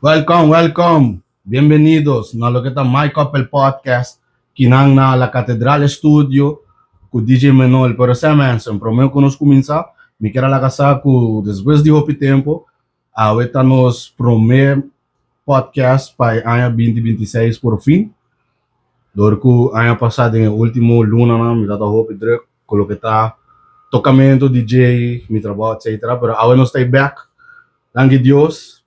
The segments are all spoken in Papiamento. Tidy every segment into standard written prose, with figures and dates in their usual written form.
Welcome, welcome. Bienvenidos na loke ta My Couple Podcast, kinan na La Catedral Studio ku DJ Menol. Pero sa mensen, prome ku nos kuminsá, mi kier a laga sa ku despues di hopi tempo, awe ta nos prome podcast pa e aña 2026 por fin. Dor ku aña pasá den e último lunanan mi tabata hopi druk ku loke ta tocamento, DJ, mi trabou, etcetera. Pero awe nos ta ei bek. Danki Dios.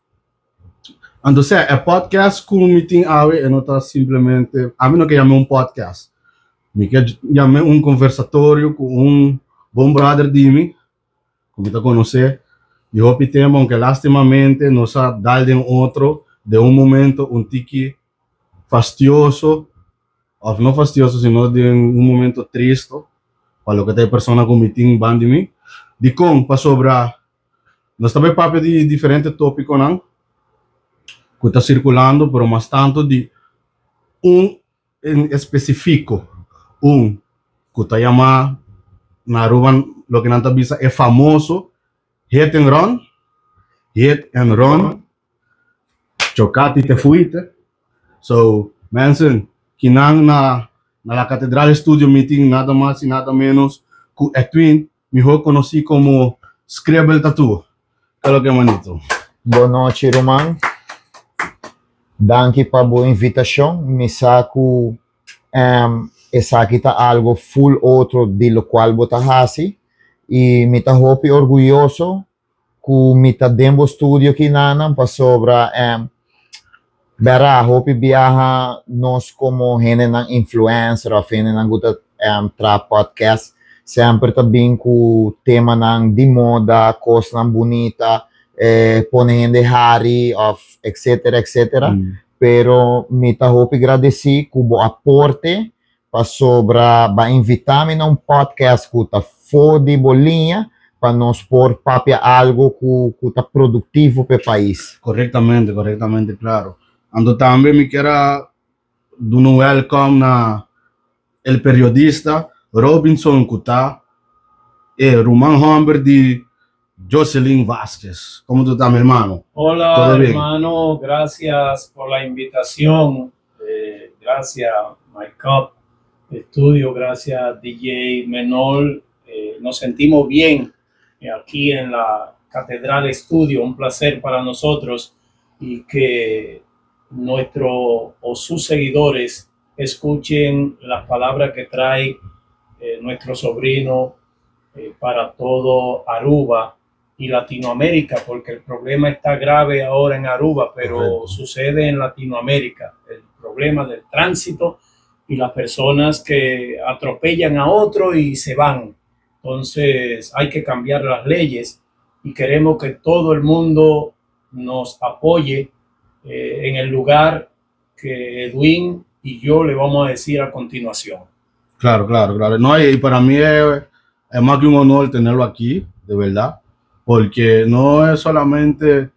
Anto sea, e podcast ku mi tin awe e no ta simplemente, ami no ke yam'é un podcast. Mi ke yam'é un konversatorio ku un bon brother di mi, ku mi ta konosé di hopi tempu, aunke lastimamente nos a dal den otro den un momento un tiki fastioso, òf no fastioso sino den un momento tristo pa loke ta e persona ku mi tin ban di mi. Dikon? Pasobra Nos ta bai papia di diferente tópikonan ku ta sirkulando, pero mas tantu di un en espesifiko, un ku ta yamá na Aruba loke nan ta bisa e famoso hit and run, hit and run. Chocate y te fuite. So, mensen, kinan na na La Catedral Studio mi tin nada mas y nada menos cu Edwin, mihor conoci como Scribble Tattoo. Ke loke manito? Bon nochi ruman. Danki pa bo invitacion. Mi sa cu esaki ta algo full otro di locual bo ta haci y mi ta hopi orguyoso ku mi ta den bo studio kinanan pasobra bera hopi biaha nos komo hendenan influencer of hendenan ku ta traha podcast semper ta bin ku temanan di moda, kosnan bunita, pone hende hari of etcetera etcetera pero mi ta hopi gradesí ku bo aporte Pasobra ba invitá mi na un podcast ku ta for di bo liña pa nos por papia algu ku ku ta produktivo pa e pais. Korektamente, korektamente klaro. Anto tambe mi kier a duna un wèlkòm na el periodista Robinson ku ta e ruman hòmber di Jocelyn Vásquez. Komo tu ta mi hermano? Hola Todo bien? hermano, gracias por la invitación. Gracias My Cup Studio, gracias DJ Menol. Nos sentimos bien aquí en la Catedral Studio, un placer para nosotros y que nuestro o sus seguidores escuchen las palabras que trae nuestro sobrino para todo Aruba y Latinoamérica, porque el problema está grave ahora en Aruba, pero Correcto. sucede en Latinoamérica, el problema del tránsito y las personas que atropellan a otro y se van. Entonces hay que cambiar las leyes y queremos que todo el mundo nos apoye eh, en el lugar que Edwin y yo le vamos a decir a continuación. Claro, claro, claro. No, y para mí es, es más que un honor tenerlo aquí, de verdad, porque no es solamente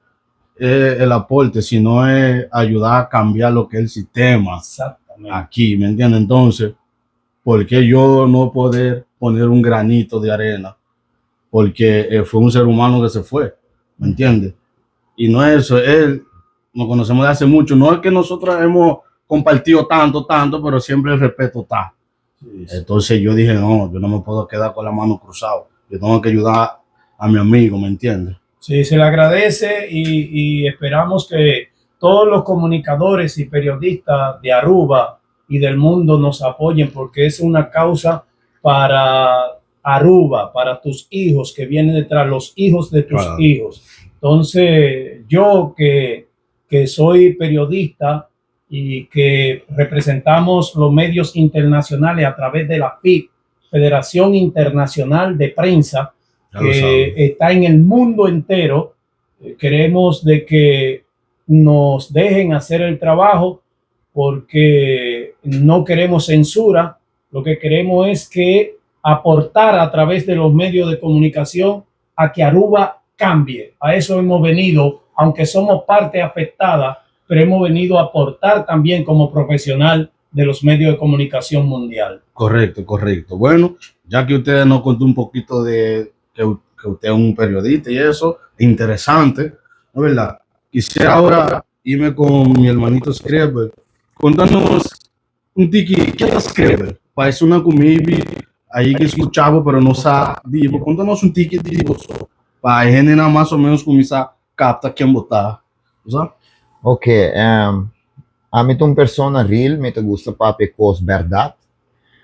eh, el aporte, sino es ayudar a cambiar lo que es el sistema Exactamente. aquí, ¿me entiendes? Entonces, ¿por qué yo no poder poner un granito de arena? Porque eh, fue un ser humano que se fue, ¿me entiendes? Y no es eso, él nos conocemos de hace mucho, no es que nosotros hemos compartido tanto, tanto, pero siempre el respeto está. Entonces yo dije, no, yo no me puedo quedar con la mano cruzada, yo tengo que ayudar a mi amigo, ¿me entiendes? Sí, se le agradece y, y esperamos que todos los comunicadores y periodistas de Aruba y del mundo nos apoyen porque es una causa para Aruba, para tus hijos que vienen detrás, los hijos de tus Claro. hijos. Entonces, yo que, que soy periodista y que representamos los medios internacionales a través de la FIP, Federación Internacional de Prensa, Ya lo sabes. que está en el mundo entero. Eh, Queremos de que nos dejen hacer el trabajo porque no queremos censura, lo que queremos es que aportar a través de los medios de comunicación a que Aruba cambie. A eso hemos venido, aunque somos parte afectada, pero hemos venido a aportar también como profesional de los medios de comunicación mundial. Correcto, correcto. Bueno, ya que usted nos contó un poquito de que, que usted es un periodista y eso, interesante, ¿no es verdad? Quisiera ahora Ime con mi hermanito Scribble. Conta nos un tiki, ke ta Scribble? Pa esunnan cu maybe a yega escucha bo pero no sa di bo, conta nos un tiki di boso pa e hendenan mas o menos cuminsa capta ken bo ta, bo sa? Ok, ami ta un persona real, mi ta gusta papia cos berdad.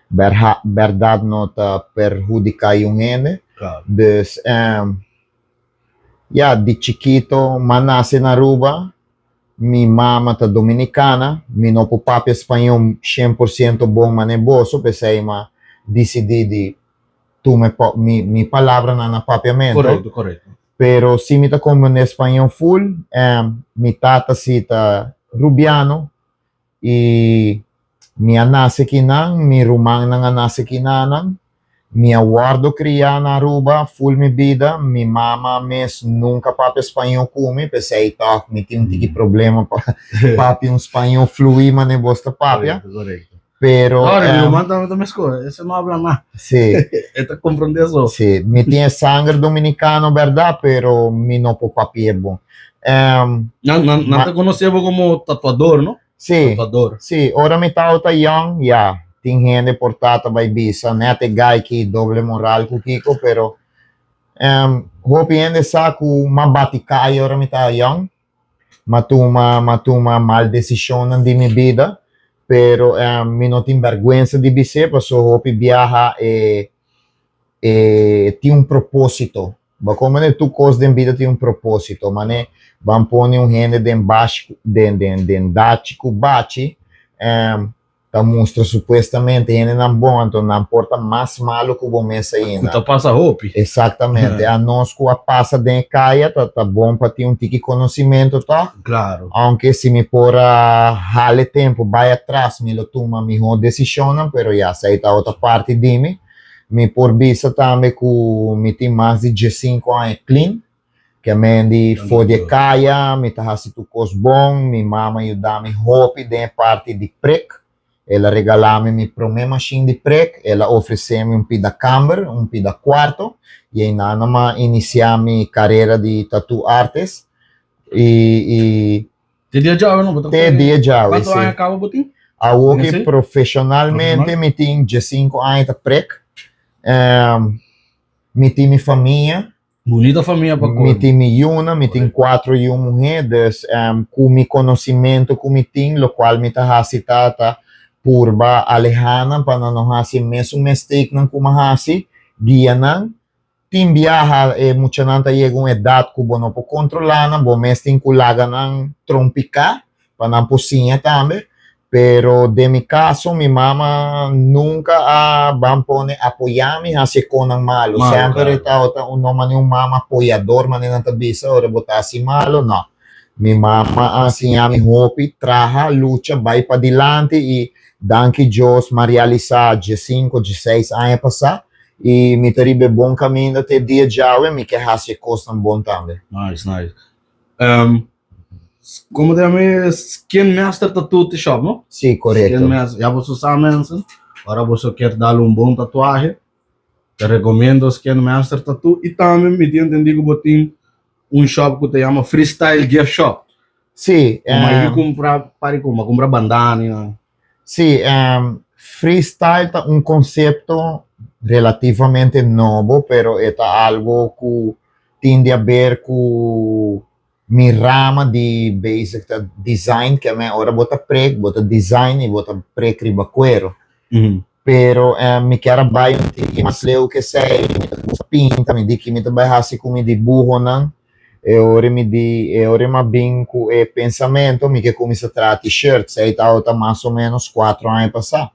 Berha, berdad no ta perhudica un hende. Dus, ya, di chikito m'a nace na Aruba, mi mama ta dominicana, mi no por papia spañol 100% bon manera boso, p'esei m'a dicidi di tuma e mi mi palabranan na papiamento. Correcto, correcto. Pero si mi ta comprende spañol full, mi tata si ta rubiano y mi a nace kinan, mi rumannan a nace kinanan, mi a wordo cria na Aruba full mi bida, mi mama mes nunca papia spañol cu mi, p'esey tog mi tin un tiki problema pa papia un spañol flui manera bos ta papia. Correcto, correcto. Pero, Ahora, mi ruman tambe ta mesco, ese no habla nada. Sí. E ta comprende so. Sí, mi tin e sanger dominicano, berdad, pero mi no por papia bon. Nan ta conoce bo como tatuador, no? Sí. Tatuador. Sí, ora mi tawata young, ya, tin hende por tata bay bisa, net e guy ki doble moral cu kico, pero hopi hende sa cu m'a bati caya ora mi tawata young. M'a tuma, m'a tuma mal decisionnan di mi bida, pero mi no tin berguensa di bis'é, paso hopi biaha e e tin un proposito. Bo komprende? Tur kos den bida tin un proposito. Mane ban pone un hende den bashi, den den den dachi ku bachi, ta mustra supuestamente hendenan bon, anto nan por ta mas malo ku bo mes ainda. Ku ta pasa hopi. Exactamente. Anos ku a pasa den e kaya ta ta bon pa tin un tiki conocimento tòg. Claro. Aunke si mi por a hala e tempo bai atras mi lo tuma mihó desishonnan, pero ya esei ta otro parti di mi. Mi por bisa tambe ku mi tin mas di diesinko aña clean. Ke men di for di e kaya, mi ta hasi tur kos bon, mi mama yuda mi hopi den e parti di prek. El a regala mi mi prome mashin di prek, el a ofrese mi un pida kamber, un pida kuarto, i einan a mi a inisia mi karera di tattoo artist. I i Te dia djawe no bo ta Te dia djawe, Kuantu si. aña kaba bo tin? Awor ki profeshonalmente mi tin diesinko aña ta prek. Mi tin mi famia. Bunita famia pa Mi tin mi yunan, mi tin cuatro yu muhé, dus cu mi conocimento cu mi tin, locual mi ta haci ta ta purba aleha nan pa nan no haci e mesun mistakenan cu mi a haci, guia nan. Tin biaha e muchanan ta yega un edad cu bo no por controla nan, bo mes tin cu laga nan trompica pa nan por siña tambe, pero den mi caso mi mama nunca a ban pone apoya mi haci e conan malo, Malo, semper e claro. tabata un no mane un mama apoyador mane nan ta bisa ora bo ta haci malo, no. Mi mama a siña mi hopi, traha, lucha, bay padilanti y danki Dios m'a realisa diesinco, dieseis aña pasa y mi ta riba e bon caminda te dia djawe, mi ke haci e cosnan bon tambe. Nice, nice. Como te llama? Skin Master Tattoo te shop, no? Sí, correcto. Skin Master. Ya boso sa mensen. Ora boso kier dal un bon tatuaje, te recomiendo Skin Master Tattoo. Y tambe mi tin entendi cu bo tin un shop cu te llama Freestyle Gift Shop. Sí. Como hay que compra, pari como compra bandana. Sí, freestyle ta un concepto relativamente nobo, pero e ta algo cu tin di haber cu mi rama di basic ta design, ke men ora bo ta prek, bo ta design y bo ta prek riba cuero. Pero mi kier a bai un tiki mas leu ke esei, mi ta gusta pinta, mi di ki mi ta bai hasi ku mi dibuhonan. E ora mi di, e ora mi a bin ku e pensamento, mi ke kuminsá traha t-shirt, esei tabata mas o ménos kuatro aña pasá.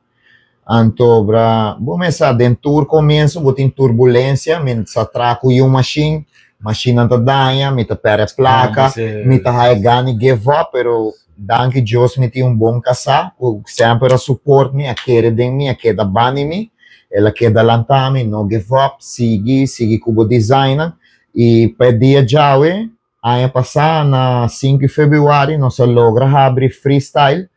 Anto bra, bo mes sa, den tur komienso bo tin turbulensia, mi sa traha ku yu mashin, mashinnan ta daña, mi ta pèrdè plaka, mi ta haya gana di give up, pero Danki Dios mi tin un bon kasá ku semper a support mi, a kere den mi, a keda bani mi, el a keda lanta mi, no give up, sigui, sigui ku bo designnan. I pa e dia djawe, aña pasá na sinku di febrüari nos a logra habri Freestyle.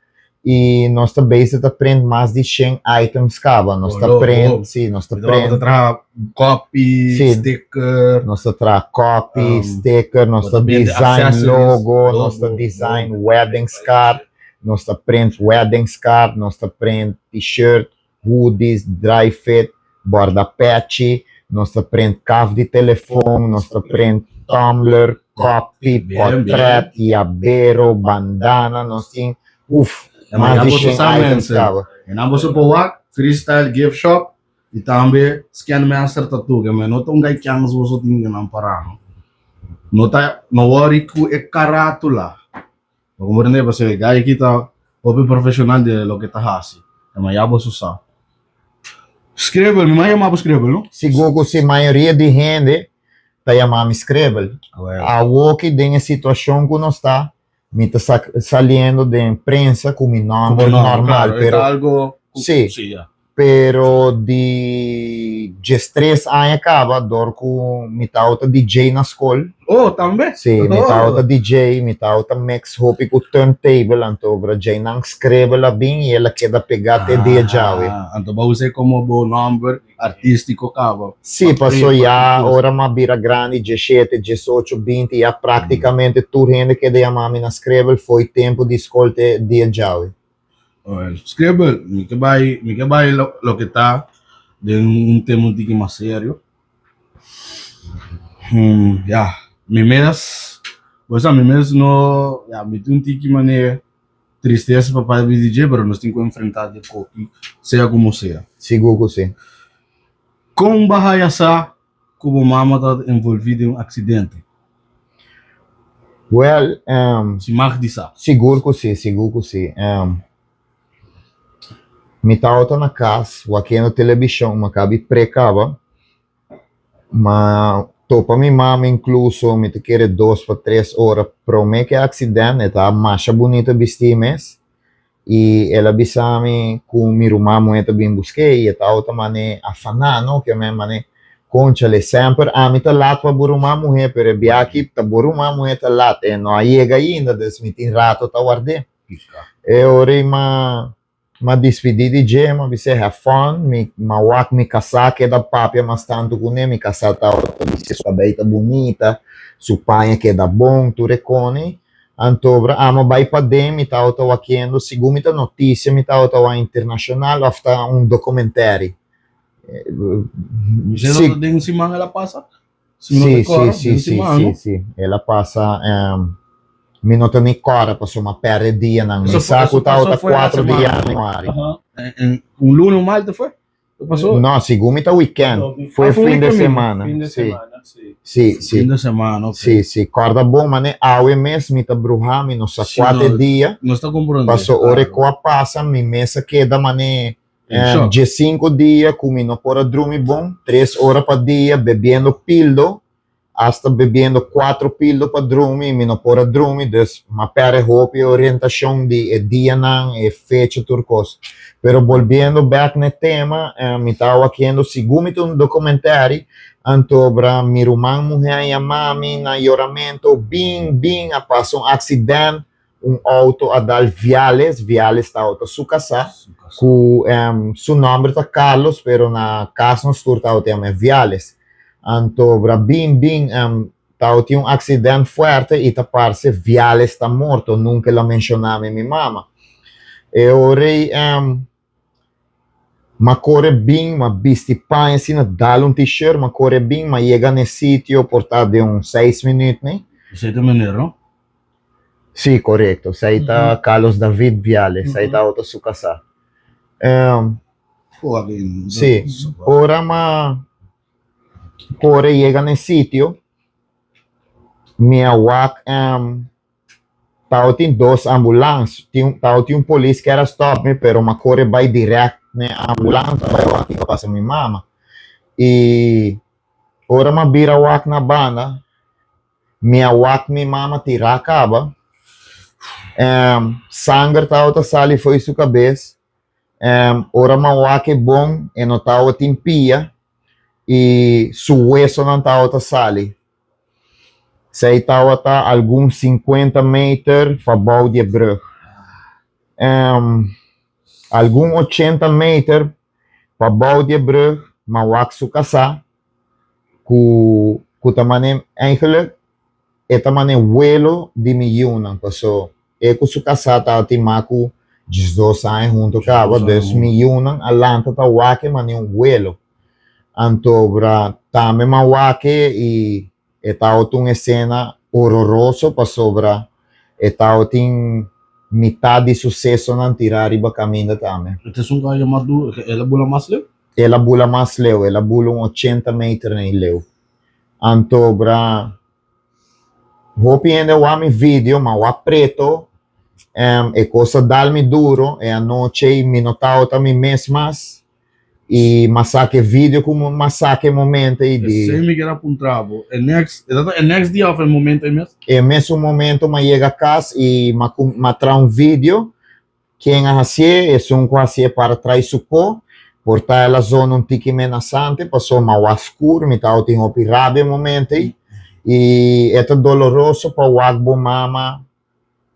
I nos ta bezig ta print mas di shen items kaba. Nos ta Olo, print, oh. sí, nos ta Mi ta print. traha copy, Sí. sticker. Nos ta traha copy, sticker, nos bo ta ta bende design accessories, logo, nos ta logo, design weddings card, nos ta print weddings card, nos ta print t-shirt, hoodies, dry fit, borda pechi, nos ta print kaf di telefon, nos ta print tumbler, copy, Bien, bien. potret, yabero, bandana, nos tin, uf, Ja, maar mas ja, di boso shen sa, items mensen. kaba. En dan boso por wak, Freestyle Gift Shop y tambe Scan Master Tattoo, ke men no ta un gai chans boso tin nan pará, no. No ta, no worry ku e carátula. Bo comprende? Pasobra e gai aki ta hopi profesional den loke ta hasi. Ma ya boso sa. Scribble, mi mas yama bo Scribble, no? Sigur ku si mayoria di hende ta yama mi Scribble. Awoki den e situashon ku nos ta, mi ta saliendo den prensa ku mi nòmber normal, pero Si. Pero di diestres aña kaba dor ku mi tabata DJ na skol. Oh, tambe? Sí, mi tabata DJ, mi tabata mix hopi ku turntable, anto bra djeinan Scribble a bin i el a keda pegá te dia djawe. Ah, anto bo a us'é komo bo nòmber artístiko kaba. Sí, paso ya ora mi a bira grandi, dieshete, diesocho, binti, ya práktikamente tur hende keda yama mi na Scribble fo'i tempu di skol te dia djawe. Scribble, mi ke bai, mi ke bai loke ta den un tema un tiki mas serio. Ya, mi mes, bo sa mi mes no, ya, mi tin un tiki manera tristesa pa papia di dje, pero nos tin ku enfrenta di koki, sea komo sea. Sigur ku si. Kon bo a haya sa ku bo mama ta envolvi den un aksidente? Well, Si mag di sa. Sigur ku si, sigur ku si. Mi tabata na kas wakiendo telebishon, mi a kabi pre kaba, ma topa mi mama inkluso mi ta kere dos pa tres ora prome ku e aksident, e ta masha bunita bistí mes. I el a bisa mi ku mi ruman muhé ta bin busk'é i e tabata man'é afaná no, ke men man'é, Kónchale, semper ami ta lat pa bo ruman muhé, pero e bia aki ta bo ruman muhé ta lat, e no a yega ainda, dus mi tin rato ta ward'é. E ora ei m'a m'a dispidí di dje, m'a bis'é have fun, mi m'a wak mi kasá keda papia mas tantu kuné, mi kasá tabata bis'é su kabei ta bunita, su paña keda bon, tur e koni. Antobra amo bai paden mi tabata wakiendo segun mi ta noticia mi tabata wak internacional of ta un documentary. Si Si den un siman el a pasa? Si mi no si ta kora, si den un si siman si no? si el a pasa mi no ta ni kora pasobra mi a perde dianan mi Eso sa eso ku tabata eso fue la cuatro di semana. januari. Aha. En un lunes o martes fue? Pasó? No, segun mi ta weekend. No, mi- Fue Ah, fue fin de weekend mismo. semana. Fin de Sí, semana, sí. sí, sí. Fin de semana, ok. Sí, sí. Kòrda bon, mane awe mes mi ta bruhá, mi no sa Sí, kua te no. dia. No está comprende. Paso ora Claro. ku a pasa, mi mes a keda mane En shock. diesinko dia ku mi no por a drumi bon, tres ora pa dia, bebiendo pildo. Hasta bebiendo cuatro pildo pa drumi, mi no por a drumi, dus m'a perde hopi orientacion di e dianan, e fecha, tur cos. Pero bolbiendo bek n'e tema, mi ta wakiendo segun mi ta un documentary, antobra mi ruman muhe a yama mi na yoramento, bin, bin, a pasa un accident, un auto a dal Viales, Viales tabata su casá, cu su nomber ta Carlos, pero na cas nos tur tabata yam'é Viales. Anto bra bin bin tabatin un accident fuerte y ta parce Viales ta morto, nunca el a menciona mi mi mama. E ora ei M'a kore bin, m'a bisti paña asina, dal un t-shirt, m'a kore bin, m'a yega n'e sitio por ta den un seis minuut nei. Esei ta meneer, no? Sí, korekto. Esei ta Carlos David Viales, esei tabata su kasá. Sí, ora m'a kore yega n'e sitio, mi a wak. Tabatin dos ambulans, tin tabatin un polis kier a stop mi pero m'a kore bai direct n'e ambulans bai wak kiko a pasa mi mama. I ora m'a bira wak na banda mi a wak mi mama tirá kaba, sanger tabata sali fo'i su kabes, ora m'a wak e bon e no tabatin pia i su wesonan tabata sali. Esei tabata algun sinkuenta meter pabou di e brug. Algun 80 meter pa bou di e brug m'a wak su kasá ku ku ta mane eigenlijk e ta mane welo di mi yunan paso e ku su kasá tabatin mas ku 12 aña hunto kaba dus mi yunan a lanta ta wak e mane un welo antobra tambe m'a wak e i E tabatin un esena hororoso pasobra e tabatin mitad di susesonan tirá riba kaminda tambe. E ta esun ku a yama duru, el a bula mas leu? El a bula mas leu, el a bula un 80 meter nei leu. Antobra hopi hende a wak mi video, ma wak preto, e kos a dal mi duro, e anochi ei mi no tabata mi mes mas. I m'a saka e video ku m'a saka e momento ei di. Esei mi kier a puntra bo. E next, e ta e next dia of e momento ei mes? E mesun momento m'a yega kas i m'a m'a traha un video. Ken a hasié? Esun ku hasié para trai su ko. Por ta el a zona un tiki menasante pasobra m'a wak skur, mi tabatin hopi rabia e momento ei. I e ta doloroso pa wak bo mama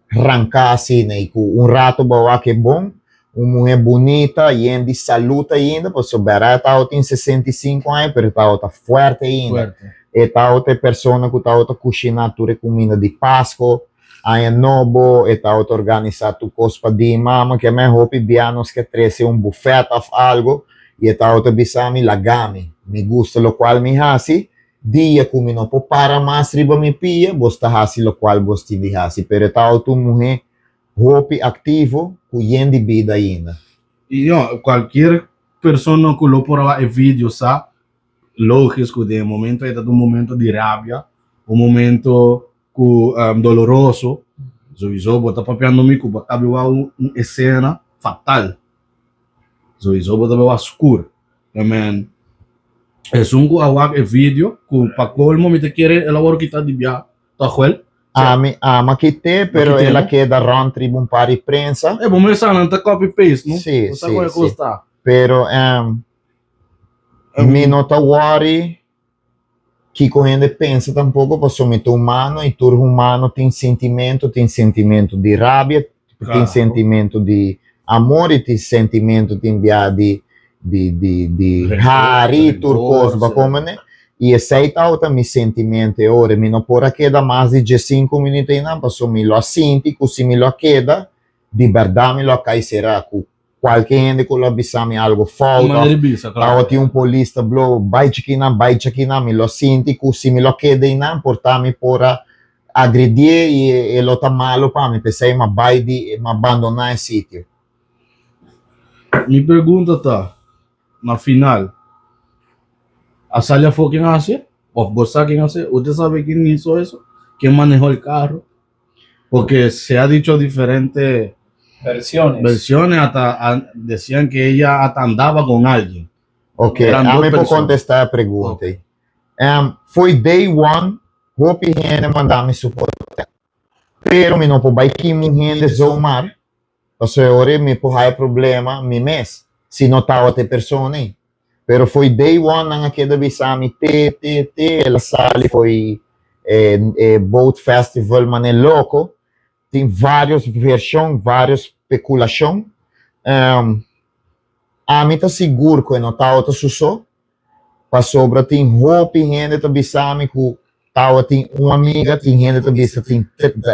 ranká asina i ku un rato bo a wak e bon, un muhé bunita, yen di salud ainda, pasobra bèrdat e tabatin 65 aña pero e tabata fuerte ainda. E tabata e persona ku tabata kushiná tur e kuminda di Pasko, Aña Nobo, e tabata organisá tur kos pa di mama, ke men hopi bia nos ke trese un bufèt òf algu i e tabata bisa mi, Laga mi, mi gusta lokual mi hasi, Dia ku mi no por para mas riba mi pia, bos ta hasi lokual bos tin di hasi. Pero e tabata un muhé hopi aktivo ku yen di bida ainda. I no, kualkier persona ku lo por a wak e video sa, logis ku den e momento ei ta un momento di rabia, un momento ku doloroso. Souiso bo ta papiando mi ku bo a kabi wak un esena fatal. Souiso bo ta bai wak skur. Amen. Esun ku a wak e video ku pa kolmo mi ta kere el a wòrdu kitá di bia tòg wèl. Ami ama kit'é pero el a keda rònt riba un par di prensa. E bo mester sa nan ta copy paste no. Si Bo sa kon e si kos si. ta. Pero mi no ta wòri kiko hende pensa tampoko pasobra mi ta humano i tur humano tin sintimentu, tin sintimentu di rabia, tin sintimentu di amor i tin sintimentu tin bia di di di di hari i tur kos bo komprende i esei tabata mi sintimentu e ora mi no por a keda mas di diesinku minuto einan pasobra mi lo a sinti ku si mi lo a keda di bèrdat mi lo a kai será ku Kualke hende ku lo a bisa mi algo fout of tabatin un polis ta blo bai chikinan, bai chakinan, mi lo sinti ku si mi lo keda einan por ta mi por a agredié i e lo ta malo pa mi, p'esei m'a bai di, m'a bandoná e sitio. Mi pregunta ta, na final, a sali afó ken a hasié? Of bo sa ken a hasié? Usted sabe ken hizo eso? Ken manehó el carro? Porque se ha dicho diferente Versiones. versiones, hasta ah, decían que ella hasta andaba con alguien. Ok, Eran dos ami por personas. kontestá e pregunta ei. Em, fo'i day one, hopi hende manda mi su portrèt. Pero mi no por bai kima un hende zomaar, pasobra e ora ei mi por haya problema mi mes, si no tabata e persona ei. Pero fo'i day one nan a keda bisa mi te, te, te, el a sali fo'i e e boat festival manera loko. Tin varios vershon, varios spekulashon. Ami ta sigur ku e no tabata su so, pasobra tin hopi hende ta bisa mi ku tabatin un amiga, tin hende ta bisa tin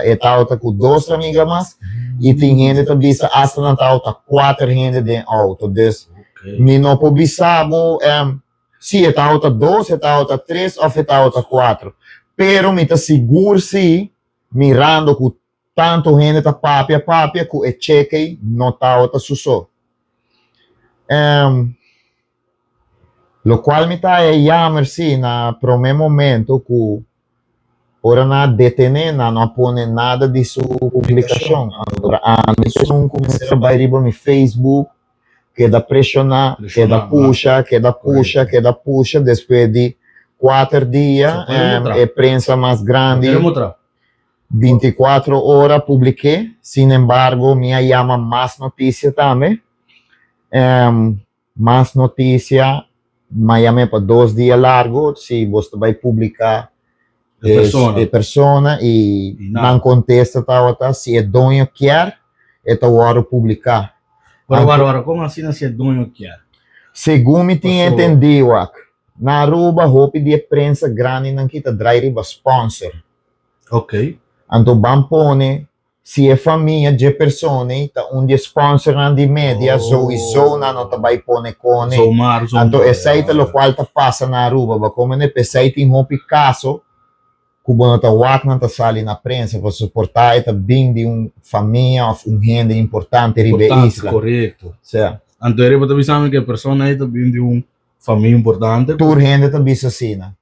e tabata ku dos amiga mas i tin hende ta bisa asta nan tabata kuater hende den outo. Dus mi no por bisa bo si e tabata dos, e tabata tres òf e tabata kuater. Pero mi ta sigur si mirando ku Tantu hende ta papia papia ku e chekei no tabata su so. Em, lokual mi ta haya yamer si na promé momento ku ora nan a detené nan no a pone nada di su publikashon. Anto ami esun ku mester a bai riba mi Facebook keda preshoná, keda pusha, keda pusha, keda pusha despues di kuater dia e prensa mas grandi 24 ora publik'é, sin embargo mi a yama Mas Notisia tambe. Mas Notisia m'a yam'é pa dos dia largu, si bos ta bai publiká e persona i nan kontesta tabata si e doño kier. e ta wòrdu publiká. Pero wara wara, kon asina si e doño kier? Segun mi tin entendí wak, na Aruba hopi di e prensa grandinan ki ta drai riba sponsor. Ok. Anto ban pone si e famia dje persona ei ta un di e sponsornan di media, souiso nan no ta bai pone kone. Zomaar, zomaar. Anto esei ta lokual ta pasa na Aruba. Bakomen e p'esei tin hopi kaso ku bo no ta wak nan ta sali na prensa pasobra por ta e ta bin di un famia òf un hende importante riba e Importante, isla. korekto. Sea. Anto e riba ta bisa mi ku e persona ei ta bin di un famia importante. Tur hende ta bisa asina.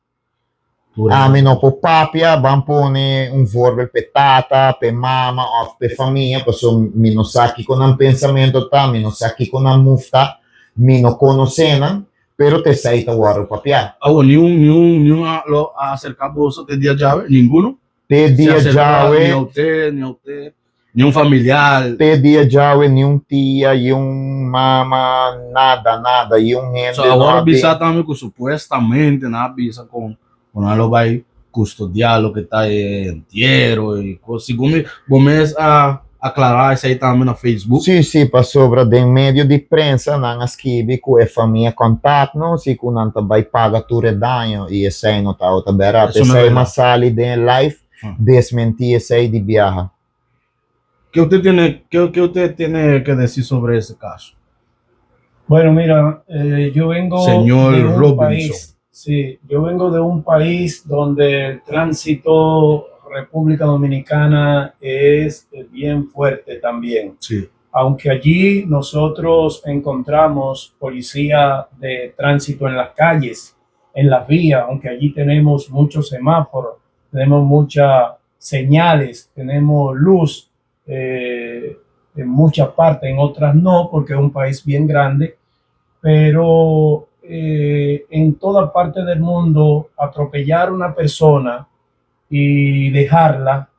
Tur Ami hende. no por papia, ban pone un voorbeeld p'e tata, p'e mama òf p'e famia pasobra mi no sa kiko nan pensamento ta, mi no sa kiko nan move ta, mi no konosé nan. Pero ta esei ta wòrdu papiá. Awor, niun, niun, niun a lo a aserká boso te dia djawe? Ninguno? Te Se dia aserká djawe. ni a usted, ni a usted, niun familiar. Te dia djawe niun tia, niun mama, nada, nada, niun hende So, no awor a a bisa bin. tambe ku supuestamente nan a bisa kon ku nan lo bai kustodiá loke ta e entiero i kos. Segun mi, bo mes a aklará esei tambe na Facebook. Sí, sí, pasobra den medio di prensa nan a skibi ku e famia kontak nos i ku nan ta bai paga tur e daño i esei no tabata bèrdat. Eso no Esei bèrdat. m'a sali den e live desmentí esei di biaha. Ke usted tiene, ke, ke usted tiene ke decir sobre ese caso? Bueno, mira, eh, yo vengo Señor de un Robinson. país, sí, yo vengo de un país donde el tránsito República Dominicana es eh, bien fuerte también. Sí. Aunque allí nosotros encontramos policía de tránsito en las calles, en las vías, aunque allí tenemos muchos semáforos, tenemos muchas señales, tenemos luz eh, en muchas partes, en otras no, porque es un país bien grande, pero eh, en toda parte del mundo atropellar a una persona y dejarla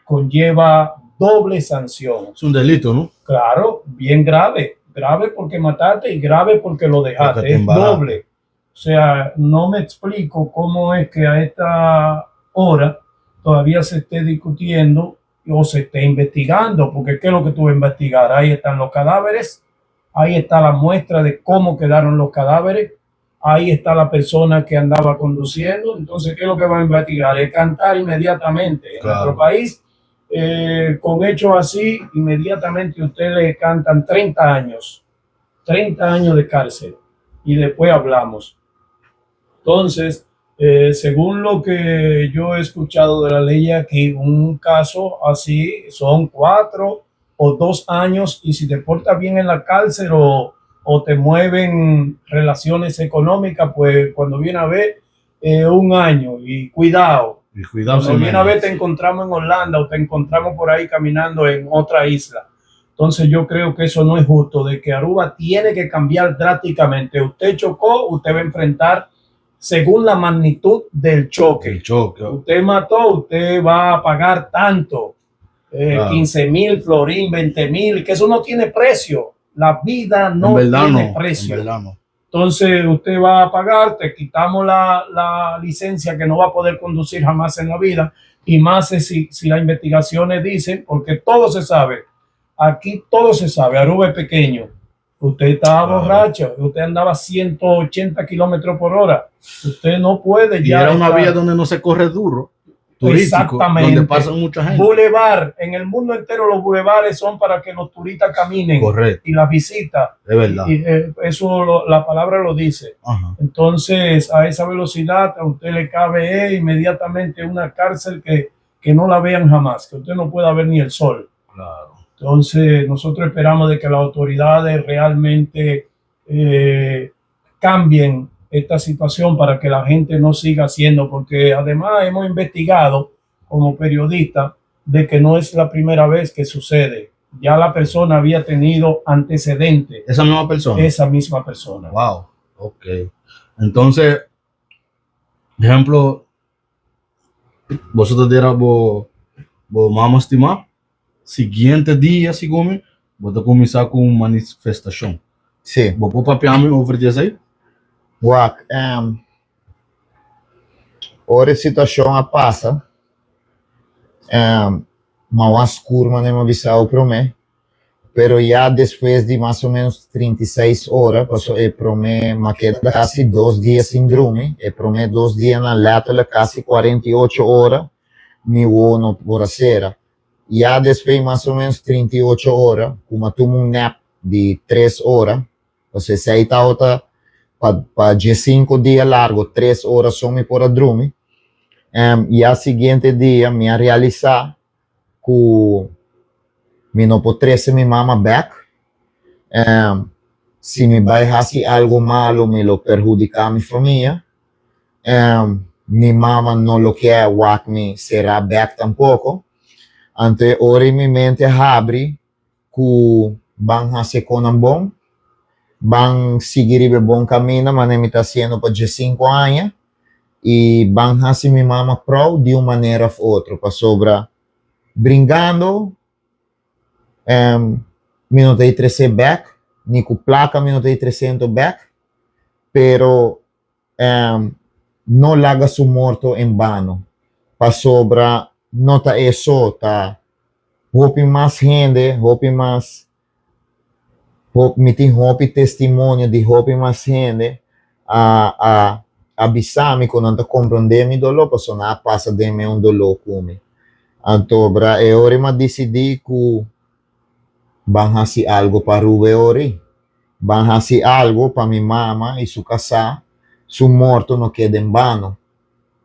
conlleva doble sanción. Es un delito, ¿no? Claro, bien grave, grave porque mataste y grave porque lo Porque dejaste, te es embaraste. doble. O sea, no me explico cómo es que a esta hora todavía se esté discutiendo o se esté investigando, porque ¿qué es lo que tú vas a investigar? Ahí están los cadáveres, ahí está la muestra de cómo quedaron los cadáveres, ahí está la persona que andaba conduciendo. Entonces, ¿qué es lo que va a investigar? Es cantar inmediatamente. En Claro. nuestro país, eh, con hechos así, inmediatamente usted le cantan 30 años, 30 años de cárcel, y después hablamos. Entonces, eh, según lo que yo he escuchado de la ley aquí, un caso así son cuatro o dos años y si te portas bien en la cárcel o, o te mueven relaciones económicas, pues cuando viene a ver, eh, un año y cuidado. Y cuidado, Cuando viene a ver, te señores. encontramos en Holanda o te encontramos por ahí caminando en otra isla. Entonces yo creo que eso no es justo, de que Aruba tiene que cambiar drásticamente. Usted chocó, usted va a enfrentar según la magnitud del choque. El choque. Usted mató, usted va a pagar tanto, eh, Claro. 15 mil florín, 20 mil, que eso no tiene precio. La vida no en verdad tiene no. En precio. verdad no. Entonces usted va a pagar, te quitamos la, la licencia que no va a poder conducir jamás en la vida y más es si, si las investigaciones dicen, porque todo se sabe, aquí todo se sabe, Aruba es pequeño, usted estaba Claro. borracho, usted andaba 180 kilómetros por hora, usted no puede Y ya. era una estar- vía donde no se corre duro, turístico, Exactamente. donde pasan mucha gente. Bulevar, en el mundo entero los bulevares son para que los turistas caminen Correcto, y las visitas, es verdad. y, eh, eso lo- la palabra lo dice. Ajá. Entonces, a esa velocidad a usted le cabe eh, inmediatamente una cárcel que, que no la vean jamás, que usted no pueda ver ni el sol. Claro. Entonces, nosotros esperamos de que las autoridades realmente eh, cambien esta situación para que la gente no siga haciendo, porque además hemos investigado como periodistas de que no es la primera vez que sucede. Ya la persona había tenido antecedentes, Esa misma persona. esa misma persona. Wow. Ok. Entonces, ejemplo, vosotros dirás, vos, vos vamos a estimar, siguiente dia, segundo, vos te começar com manifestação. Sí. Vos pode papiar-me over dias aí? Wak, um, ora e situashon a pasa, um, ma wan skur manera mi a bisa bo promé. Pero ya despues di mas o menos 36 ora, paso e prome m'a keda casi 2 dia sin drumi, e prome 2 dianan, letterlijk casi 48 ora, mi wowo no por a cera. Ya despues mas o menos 38 ora, cu m'a tuma un nap di 3 ora, paso esey tawata pa 15 dia largo, 3 ora so mi por a drumi. Ya siguiente dia mi a realisa cu mi no por trece mi mama back. Si mi bay haci algo malo, mi lo perhudica mi famia. Mi mama no lo kier wak mi cera back tampoco. Anto ora mi mente habri cu ban haci cosnan bon, ban sigui riba bon camino, manera mi ta haciendo pa 15 aña, y ban haci mi mama proud di un manera of otro, pasobra bringando mi no ta trece back, ni cu placa mi no ta treciendo back, pero no laga su morto en vano, pasobra no ta eso, ta hopi mas hende, hopi mas hop, mi tin hopi testimonio di hopi mas hende a bisa mi cu nan ta comprende mi dolor, pasobra nan a pasa den mi un dolor cu mi. Anto bra, e ora m'a decidi cu ban haci algo pa Aruba e ora. Ban haci algo pa mi mama y su casa, su morto no keda en vano.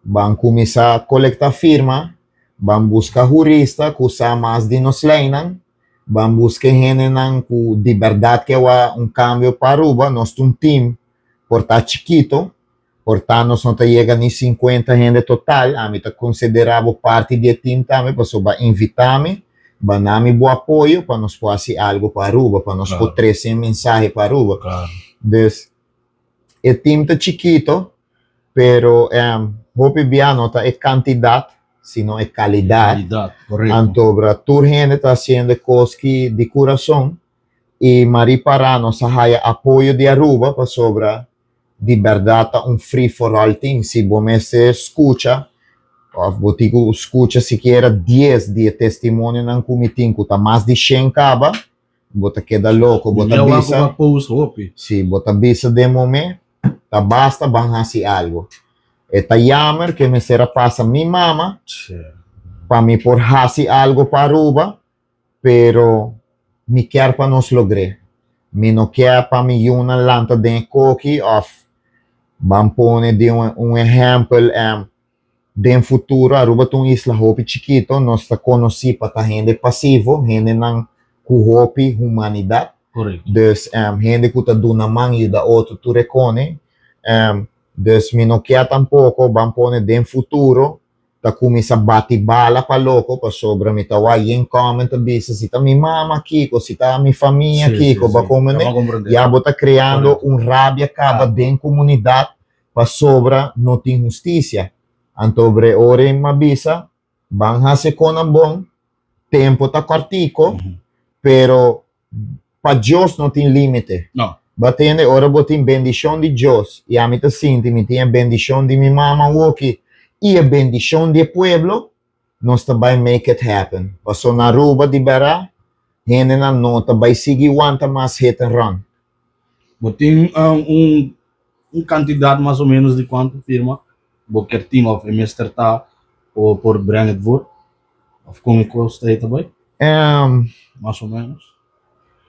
Ban cuminsa colecta firma, ban busca hurista cu sa mas di nos leynan, ban busca hendenan cu di berdad kier un cambio pa Aruba. Nos ta un team por ta chikito, por ta nos no ta yega ni 50 hende total. Ami ta considera bo parti di e team tambe, pasobra bo a invita mi, bo a duna mi bo apoyo pa nos por haci algo pa Aruba, pa nos por trece un mensahe pa Aruba. Dus e team ta chikito, pero hopi bia no ta e cantidad, sino e calidad. Calidad, correcto. Anto bra, tur hende ta haciendo cos ki di curason y m'a ripara nos a haya apoyo di Aruba, pasobra di berdad ta un free for all team. Si bo mester scucha, of bo tin cu scucha sikiera 10 di e testimonionan cu mi tin, cu ta mas di 100 caba, bo ta keda loco, bo ta Mi bisa. a post hopi. Si, bo ta bisa den momento, ta basta, ban haci algo. E ta jammer cu mester a pasa mi mama pa mi por haci algo pa Aruba, pero mi kier pa nos logr'e. Mi no kier pa mi yiunan lanta den coki of ban pone di un ehempel, den futuro. Aruba ta un isla hopi chikito, nos ta conoci pa ta hende pasivo, hendenan cu hopi humanidad. Dus hende cu ta duna man, yuda otro, tur e cone. Dus mi no kier tampoco ban pone den futuro ta cuminsa bati bala pa loco, pasobra mi ta wak yen comment ta bisa: "Si ta mi mama kiko, si ta mi famia kiko." Ba comprende? Bo a comprende. Ya bo ta creando un rabia caba den comunidad pasobra no tin husticia. Anto bre, ora m'a bisa ban haci cosnan bon, tempo ta cortico, pero pa Dios no tin limite. No. Bo a tende, ora bo tin bendicion di Dios, y ami ta sinti mi tin e bendicion di mi mama woki y e bendicion di pueblo, nos ta bay make it happen. Paso na Aruba di berdad, hendenan no ta bay sigui wanta mas hit and run. Bo tin un cantidad mas o menos di cuanto firma bo kier tin of e mester ta o por breng het voor? Of con e cos ta bay? Mas o menos.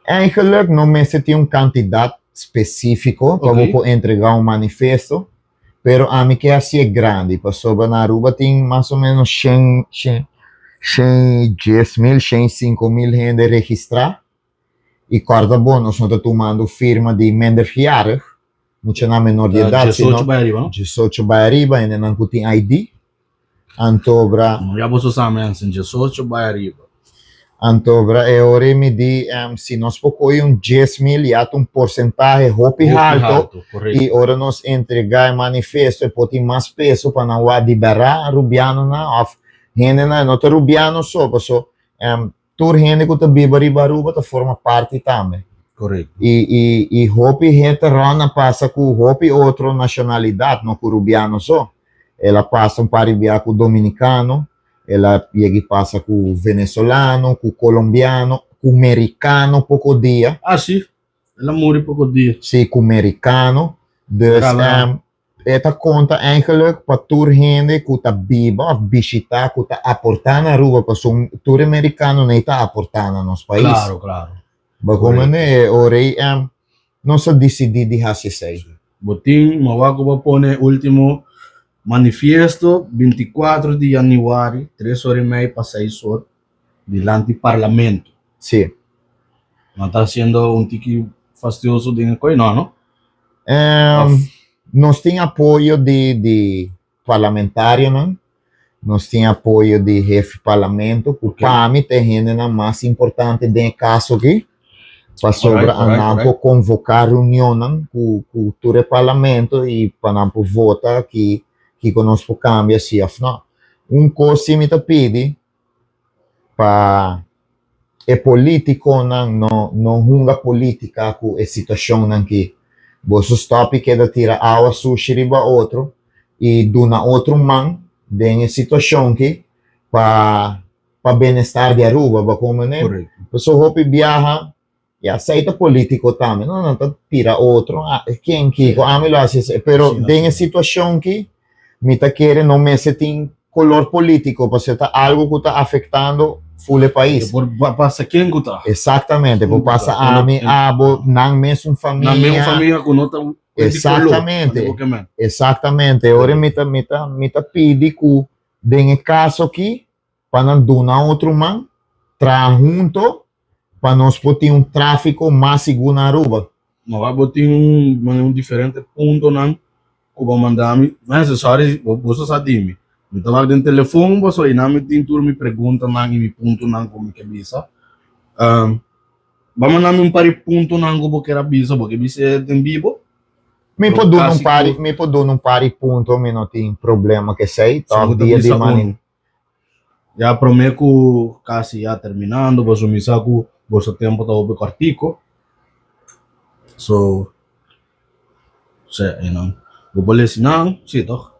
Eigenlijk no mester tin un cantidad specifico pa bo por entrega un manifesto, pero ami kier haci grandi, pasobra na Aruba tin mas o menos 100, 100, 110 mil, 105 mil hende registra. Y corda bon, nos no ta tumando firma di minderjarig, muchanan menor di edad, 18 sino bay ariba, no? 18 bay ariba, hendenan cu tin ID. Anto bra, Ya bo sa mensen, 18 bay ariba. Anto bra, e ora mi di, si nos por coy un 10 mil, ya ta un porcentahe hopi halto. Y ora nos entrega e manifesto, e por tin mas peso pa nan wak di berdad Rubianonan of hendenan no ta Rubiano so, paso tur hende cu ta biba riba Aruba ta forma parti tambe. Y hopi hende rond a pasa cu hopi otro nacionalidad, no cu Rubiano so. El a pasa un par di bia cu dominicano, el a yega pasa cu venezolano, cu colombiano. ku merikano poko dia. Ah si, el a muri poko dia. Si, ku merikano. Dus Rala. e ta konta eigenlijk pa tur hende ku ta biba òf bishitá ku ta aportá na Aruba pasobra tur e merikano nei ta aportá na nos pais. Klaro, klaro. Bo komprendé? E ora ei nos a disidí di hasi esei. Bo tin mawá ku bo pone último manifiesto 24 di yanüari, tres ora i mei pa seis or, dilanti parlamento. Sí. Nan ta hasiendo un tiki fastioso den e koi? No, no? Nos tin apoyo di di parlamentarionan, nos tin apoyo di hefe parlamento, ku pa mi ta e hendenan mas importante den e kaso aki, pasobra nan por konvoká reunionnan ku ku tur e parlamento i pa nan por vota ki kiko nos por kambia si òf no. Un kos si mi ta pidi pa e politiconan no no hunga politica cu e situacionnan ki. Boso stop y keda tira awa sushi riba otro y duna otro man den e situacion ki pa pa benestar di Aruba, bo comprende? Correcto. Pasobra hopi biaha Ya, esei ta politico tambe, no? Nan ta tira otro, ah, ken kiko, ami lo hasi esei. Pero Asina, den e asina. situacion ki, mi ta kere no mester tin color politico, pasobra ta algo cu ta afectando full e E pais. por pasa ken cu ta. Exactamente, por Ken cu ta. pasa E no- ami, e- abo, nan mesun Nan mesun famia. famia cu no ta di color. Exactamente. Andi bo ke men. Exactamente. Ora mi ta pidi cu den e caso aki, pa nan duna otro man, traha hunto pa nos por tin un tráfiko mas sigur na Aruba. No a bo tin un mane un diferente puntonan ku bo manda mi. Mensen, sorry, bo boso sa di mi. Mi ta wak den telefon boso i nan mi tin tur mi preguntanan i mi puntonan ku mi ke bisa. Bo a manda mi un par di puntonan ku bo kier a bisa, bo ke bisa den bibo? Mi Pero por duna un kasi par di, ku mi por duna un par di punto, mi no tin problema ku esei, si bo tòg ta dia di bisa mane. unu. Ya prome ku kasi ya terminando boso mi sa ku boso tempo ta hopi kortiko. So, se einan. Bo por lesi nan? Si toch?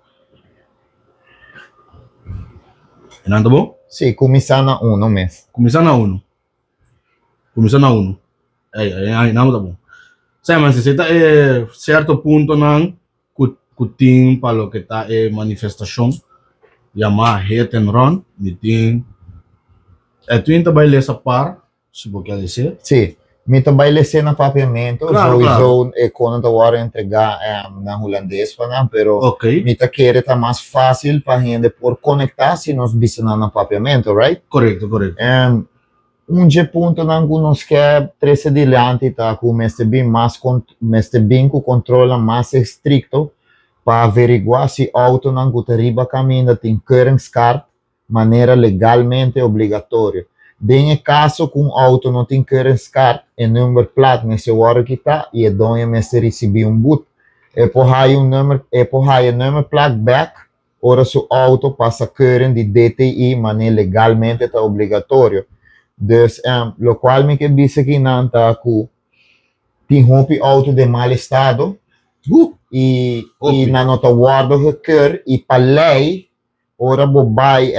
Einan ta bon? Si, kuminsá na uno mes. Kuminsá na uno. Kuminsá na uno. Ey, einan ta bon. Sa man, si ta e sierto puntonan ku ku tin pa loke ta e manifestashon yamá Hit and Run. Mi tin e tin ta bai lesa par si bo kier lese. Sí, mi ta bai lese na papiamentu, Claro, claro. sowieso e konan ta wòrdu entregá na hulandes pa nan, pero Ok, mi ta kere ta mas fásil pa hende por konektá si nos bisa nan na papiamentu, right? korekto, korekto. Un dje puntonan ku nos ke trese dilanti ta ku mester bin mas mester bin ku kontrolnan mas estrikto pa averiguá si outonan ku ta riba kaminda tin keuringskaart manera legalmente obligatorio. Den e kaso ku un outo no tin keuringskaart, e numberplaat mester wòrdu kitá i e doño mester risibí un but. E por haya un number e por haya numberplaat bèk ora su auto pasa keuring di DTI manera legalmente ta obligatorio. Dus locual mi ke bisa kinan ta cu tin hopi auto den mal estado y y nan no ta wordo gekeur y pa ley ora bo bay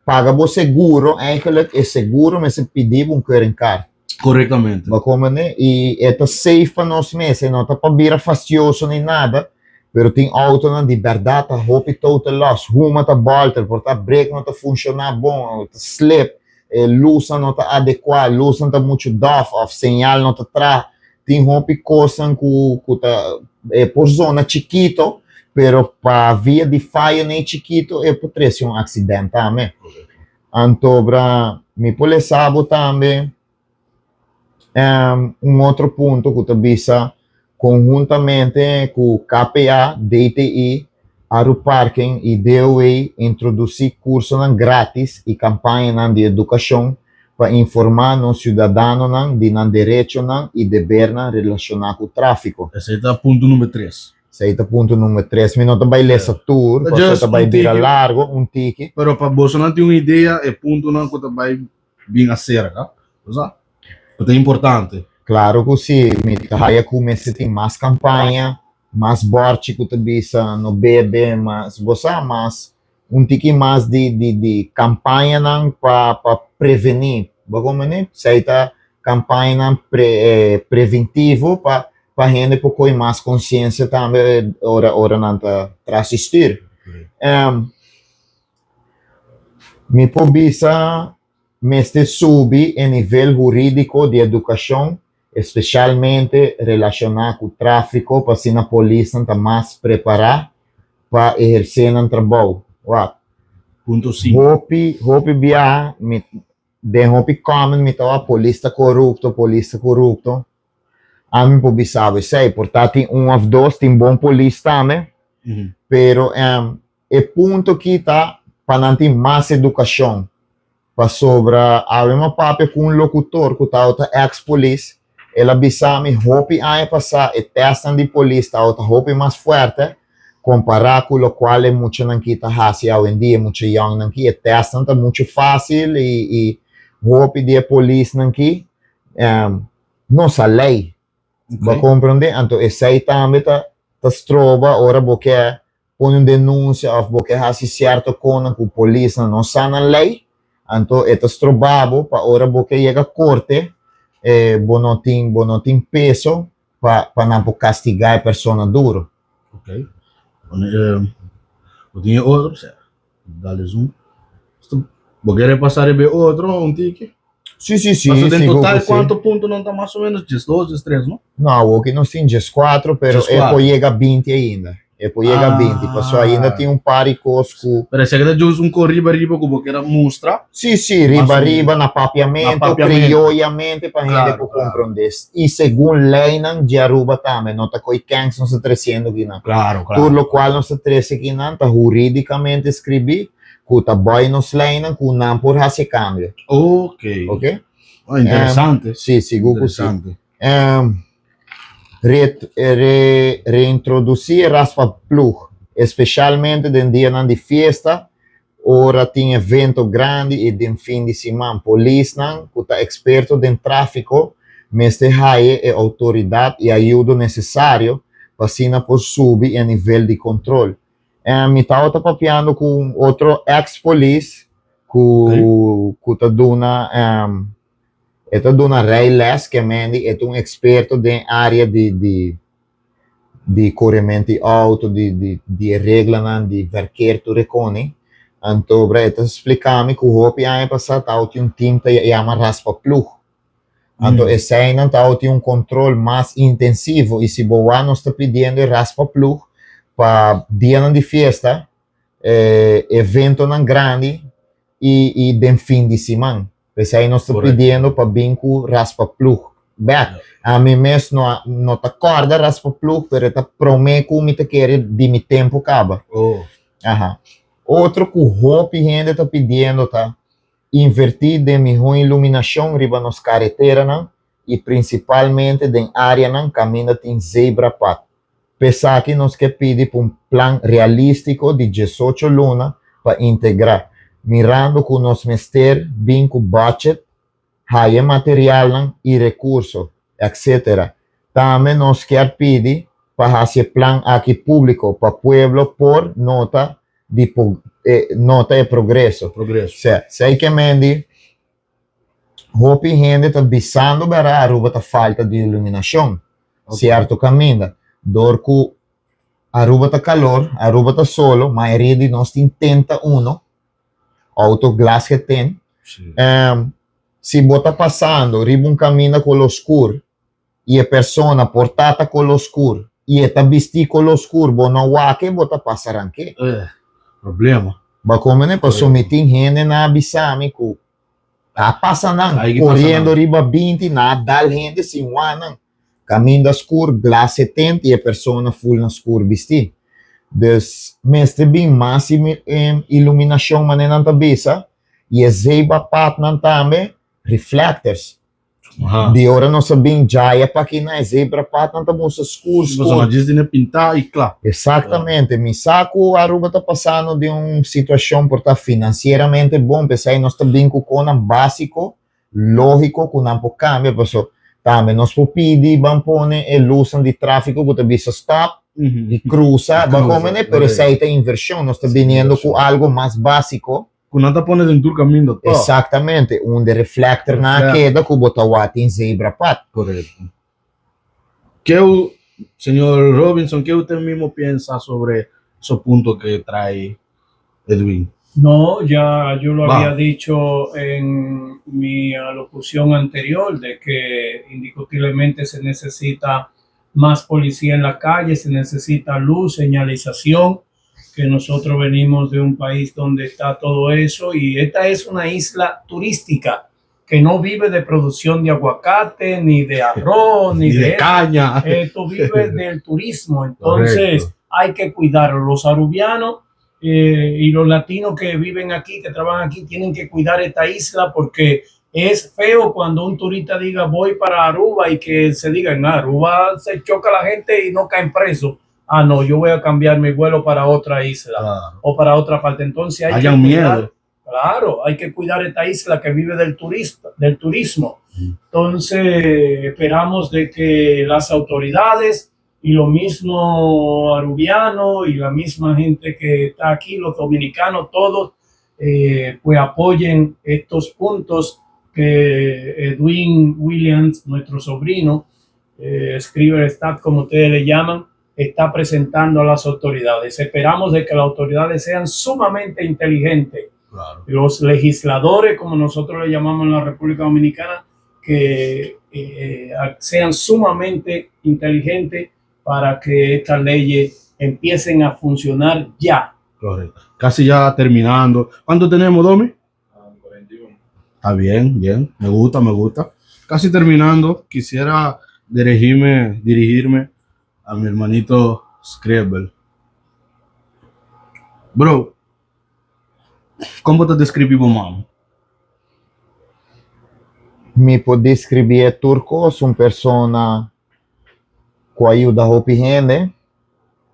Paga bo seguro, eigenlijk e seguro mester pidi bo un keuringkaart. Correctamente. Bo comprende? Y e ta safe pa nos mes, e no ta pa bira fastioso ni nada, pero tin autonan di berdad ta hopi total loss, huma ta bolter, por ta brake no ta funciona bon, ta slip, e luznan no ta adecua, luznan ta mucho dof of señal no ta traha. Tin hopi cosnan cu cu ta e por zona chikito, pero pa via di fayo n'e chikito e por trece un accident tambe. Antobra mi por lesa bo tambe un otro punto cu ta bisa conhuntamente cu KPA, DTI, Aruparking y DOE introduci cursonan gratis y campañanan di educacion pa informá nos siudadanonan di nan derechonan i debernan relashoná ku tráfiko. Esei ta punto number tres. Esei ta punto number tres. Mi no ta bai lesa tur, pasobra ta bai bira largo, un tiki. Pero pa bosonan tin un idea e puntonan ku ta bai bin aserka, bo sa, ku ta importante. Klaro ku si, mi ta haya ku mester tin mas kampaña, mas bòrchi ku ta bisa no bebe, mas, bo sa, mas Un tiki mas di di di campañanan pa pa preveni. Bo comprende? Esei ta campañanan pre, preventivo pa pa hende por coy mas conciencia tambe ora ora nan ta tras di stuur. Mi por bisa mester subi e nivel huridico di educacion, especialmente relaciona cu trafico pa asina polisnan ta mas prepara pa eherce nan trabou. Wak. Punto sinku. Hopi, hopi biaha mi, den hopi comment mi ta wak polis ta corupto, polis ta corupto. Ami por bisa bo esey, por ta tin un of dos, tin bon polis tambe, pero e punto ki ta pa nan tin mas educacion, pasobra awe mi a papia cu un locutor cu tabata ex polis, el a bisa mi hopi aña pasa e testnan di polis tabata hopi mas fuerte compara cu locual e muchanan ki ta haci awendia, e mucha youngnan ki, e testnan ta mucho facil y hopi di e polisnan ki no sa ley. Bo comprende? Anto esey tambe ta ta stroba ora bo ke pone un denuncia of bo ke haci cierto conan cu polisnan no sa nan ley, anto e ta stroba bo pa ora bo ke yega corte bo no tin bo no tin peso pa pa nan por castiga e persona duro. Ok. Bo tin e otro? Dale zoom. Bo ke repasa riba e otro un tiki? Si, si, si. Paso den sigur total ku si. kuantu punto nan ta mas o menos? 12, 13, no? No, awoki nos tin 14, pero e 14. por yega 20 ainda. E por yega 20, paso ainda Ah. tin un par di kos ku. Pero esaki ta just un ko riba riba ku bo kier a mustra. Si, si, Mas riba o menos. riba, na Na papiamento, papiamento. criollamente, pa hende Claro, por claro. comprende. I segun leynan di Aruba tambe, no ta koe kens nos ta treciendo kinan. Claro, Tur claro. locual nos ta trece kinan ta huridicamente scribi cu ta bay nos leynan cu nan por haci e cambio. Ok. Ok? Oh, interesante. Si, sigur cu si. Interesante. Re, re, reintroduci e raspaploeg, especialmente den dianan di fiesta, ora tin evento grandi y den fin di siman. Polisnan cu ta experto den trafico mester haya e autoridad y ayudo necesario pa asina por subi e nivel di control. Mi tabata papiando cu un otro ex polis cu cu ta duna e ta duna rijles ke mendi e ta un experto den area di di di coremento di auto di di di e reglanan di verkeer tur e koni anto bra e ta splica mi cu hopi aña pasa tabatin un team ta yama raspa ploeg. Anto eseinan tabatin un control mas intensivo y si bo wak nos ta pidiendo e raspa ploeg pa dianan di fiesta, eventonan grandi y y den fin di siman. P'esei nos ta pidiendo pa bin cu raspa ploeg bek. Ami mes no a no ta corda raspa ploeg pero e ta prome cu mi ta kere di mi tempo caba. Aha. Otro cu hopi hende ta pidiendo ta Invertí den mihó iluminashon riba nos kareteranan i prinsipalmente den áreanan kaminda tin zebrapad. P'esaki nos ke pidi pa un plan realístiko di 18 luna pa integrá, mirando ku nos mester bin ku budget, haya materialnan i rekurso, etc. Tambe nos kier pidi pa hasi e plan aki públiko pa pueblo por nota di e nota e progreso. Progreso. Sea, sei ke men di hopi hende ta bisando bera Aruba ta falta di iluminacion. Ok. Cierto caminda. Door cu Aruba ta calor, Aruba ta solo, mayoria di nos tin tenta uno, auto glas getint. Sí. Si bo ta pasando riba un caminda colo oscur, i e persona por ta ta kolo skur i e ta bistí kolo skur bo no wak e bo ta pasa rank'é. Eh, problema. Bo komprendé? Pasobra mi tin hende nan a bisa mi ku a pasa nan Ai ki pasa koriendo nan. riba 20 nan a dal hende sin wak nan. Kaminda skur, glas setenta i e persona ful na skur bistí. Dus mester bin mas iluminashon manera nan ta bisa i e zebrapatnan tambe reflectors. Aha. Di ora nos a bin djaya pa aki na e zebra pad nan ta mustra skur Pasobra skur. djis di pintá i kla. Exactamente. Mi sa ku Aruba ta pasando den un situacion por ta financieramente bon, p'esei nos ta bin ku konan basico, logico ku nan por cambia, paso tambe nos por pidi ban pone e lusnan di trafico ku ta bisa stop i crusa, I ban crusa, komene, pero correcto. esei ta inversion, nos ta Sí, biniendo ku inversion. algo mas basico. Ku nan ta pone den tur kaminda tòg. Exactamente, unda e reflectornan a keda ku bo ta wak tin zebrapad. Korekto. Ke u, señor Robinson, ke usted mismo piensa sobre esos puntos que trae Edwin? No, ya yo lo había dicho en mi alocución anterior de que indiscutiblemente se necesita más policía en la calle, se necesita luz, señalización, que nosotros venimos de un país donde está todo eso y esta es una isla turística que no vive de producción de aguacate, ni de arroz, ni, de, caña. Esto vive del turismo. Entonces hay que cuidarlo. Los arubianos eh, y los latinos que viven aquí, que trabajan aquí, tienen que cuidar esta isla porque es feo cuando un turista diga voy para Aruba y que se diga en Aruba se choca la gente y no caen preso. Ah, no, yo voy a cambiar mi vuelo para otra isla o para otra parte. Entonces hay que miedo. Claro, hay que cuidar esta isla que vive del, turista, del turismo. Entonces, esperamos de que las autoridades y lo mismo arubiano y la misma gente que está aquí, los dominicanos, todos, eh, pues apoyen estos puntos que Edwin Williams, nuestro sobrino, eh, Stat, como ustedes le llaman, está presentando a las autoridades. Esperamos de que las autoridades sean sumamente inteligentes. Los legisladores, como nosotros le llamamos en la República Dominicana, que eh, sean sumamente inteligentes para que estas leyes empiecen a funcionar ya. Correcto. Casi ya terminando. ¿Cuánto tenemos, Domi? 41. Está bien, bien. Me gusta, me gusta. Casi terminando, quisiera dirigirme, dirigirme a mi hermanito Scribble. Bro, kon bo ta deskribí bo mama? Mi por deskribí e tur kos, un persona ku a yuda hopi hende,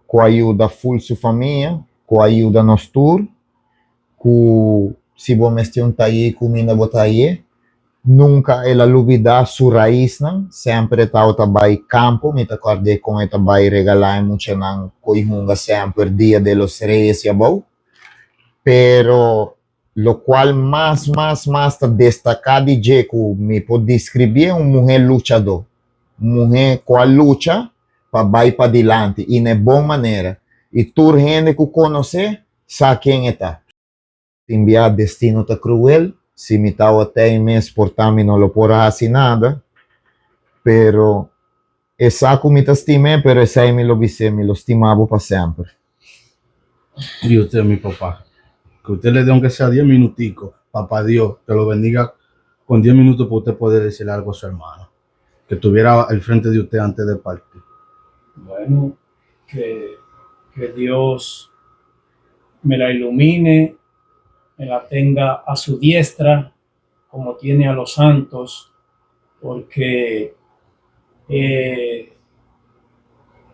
ku a yuda ful su famia, ku a yuda nos tur, ku si bo mester un taye kuminda bo ta haye. Nunka el a lubidá su raisnan, semper e tabata bai kampo, mi ta kòrd'é kon e ta bai regalá e muchanan ku i hunga semper Dia de los Reyes i abou. Pero lokual mas mas mas ta destaká di dje ku mi por diskribié un muhé luchadó, un muhé ku a lucha pa bai padilanti i na e bon manera i tur hende ku konosé sa ken e ta. Tin bia destino ta cruel, si mi tawata ei mes por ta mi no lo por a haci nada, pero e sa cu mi ta stim'e, pero esei mi lo bis'e, mi lo stima bo pa semper. Y usted mi papá, que usted le dé aunque sea diez minutico, papá Dios te lo bendiga con diez minutos pa usted poder decirle algo a su hermano, que estuviera al frente de usted antes de partir. Bueno, que, que Dios me la ilumine, me la tenga a su diestra, como tiene a los santos, porque eh,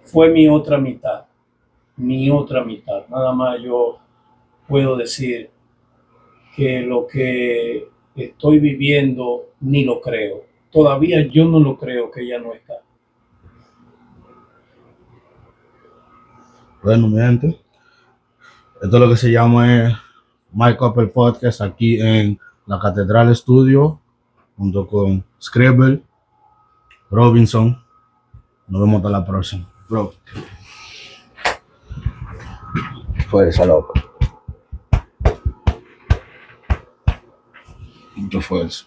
fue mi otra mitad, mi otra mitad. Nada más yo puedo decir que lo que estoy viviendo ni lo creo. Todavía yo no lo creo que ella no está. Bueno, mi gente, esto es lo que se llama eh, My Couple Podcast aquí en la Catedral Studio, junto con Scribble, Robinson. Nos vemos hasta la próxima. Bro. Fuerza, loco. Mucha fuerza.